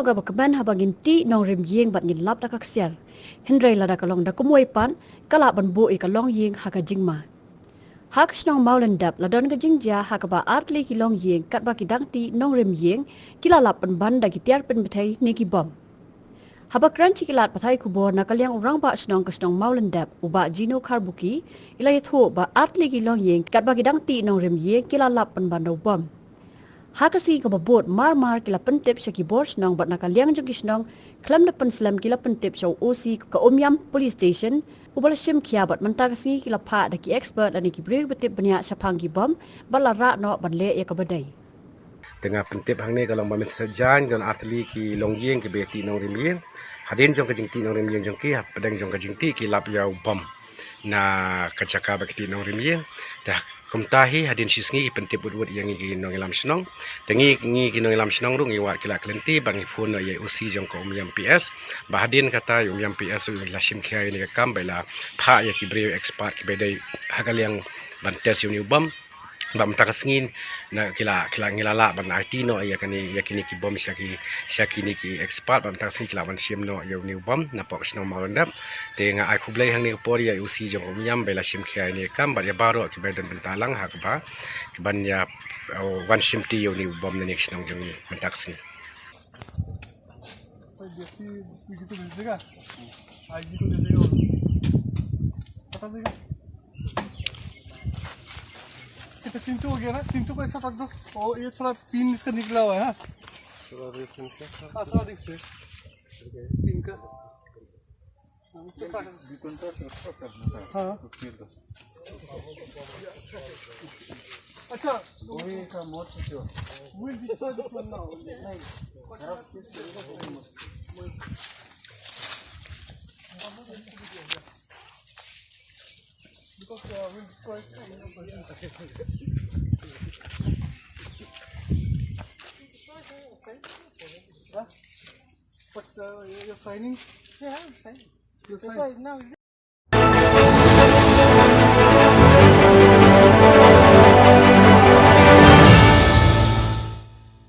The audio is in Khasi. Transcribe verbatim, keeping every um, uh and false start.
Ka ba kmen haba ngin tih nongrim ïing bad ngin lap da ka ksiar. Hynrei lada ka long da kumwei pat, ka lah ban buh ïa ka longïing ha ka jingma. Ha ka shnong Mawlyndep la don ka jingjia ha kaba artylli ki longïing katba ki dang tih nongrim ïing ki la lap pynban da ki tiar pynbthei ne ki bom. Haba kren sha ki lad pathai khubor na ka liang u rangbah shnong ka shnong Mawlyndep u Bah Jino Kharbuki, i la ïathuh ba artylli ki longïing katba ki dang tih nongrim ïing ki la lap pynban da u bom. Ha ka sngi kaba bud, mar mar ki la pyntip sha ki bor shnong bad na ka liang jong ki shnong khlem da pynslem ki la pyntip sha u O C ka Umiam Police Station, u ba la shim khia bad mynta ka sngi ki la phah da ki expert lane ki briew ba tip bniah shaphang ki bom bad la rah noh ban leh ïa kaba dei. Te nga pyntip hangne ka long ba mynta sa jan don artylli ki longïing kiba tih nongrim ïing. Hadien jong ka jingtih nongrim ïing jong ki, hapdeng jong ka jingtih ki lap ïa u bom na ka jaka ba ki tih nongrim ïing. Te kumta hi hadien shisngi ki pyntip wut wut ïa ngi ki nongïalam shnong. Te ngi, ngi ki nongïalam shnong ruh ngi wad ki lad ki lynti bad ngi phone noh ïa i O C jong ka Umiam P S. Ba hadien kata i Umiam P S ruh i la shim khia ïa kane ka kam bad i la phah ïa ki briew expert kiba dei ha ka liang ban test ïa une u bom. Bad mynta ka sngi na ki la, ki la, ngi la lah ban aiti noh ïa kane, ïa kine ki bom sha ki, sha kine ki expert, bad mynta ka sngi ki lah ban shim noh ïa une u bom napoh ka shnong Mawlyndep. Te nga ai khublei hangne ka por ïa i O C jong ka Umiam ba i la shim khia ïa kane ka kam bad ïa baroh kiba don bynta lang ha kaba, kiban ïa, oh, wan shim tih ïa une u bom na kane ka shnong jong ngi mynta ka sngi. भाई, देसी, देसी की तो भेज देगा। आएगी तो दे देगा वो। पता देगा। कितना चिंटू हो गया ना, चिंटू को एक साथ रख दो। और ये थोड़ा पिन इसका निकला हुआ है, हाँ? थोड़ा देख से। हाँ, थोड़ा देख से। पिन का। हाँ, इसके साथ। हाँ। अच्छा। वही का मोर से जो। We'll destroy this one now. नहीं। Because, uh, we'll destroy it. Huh? But, uh, you're signing? Yeah, I'm signing. You sign. Now.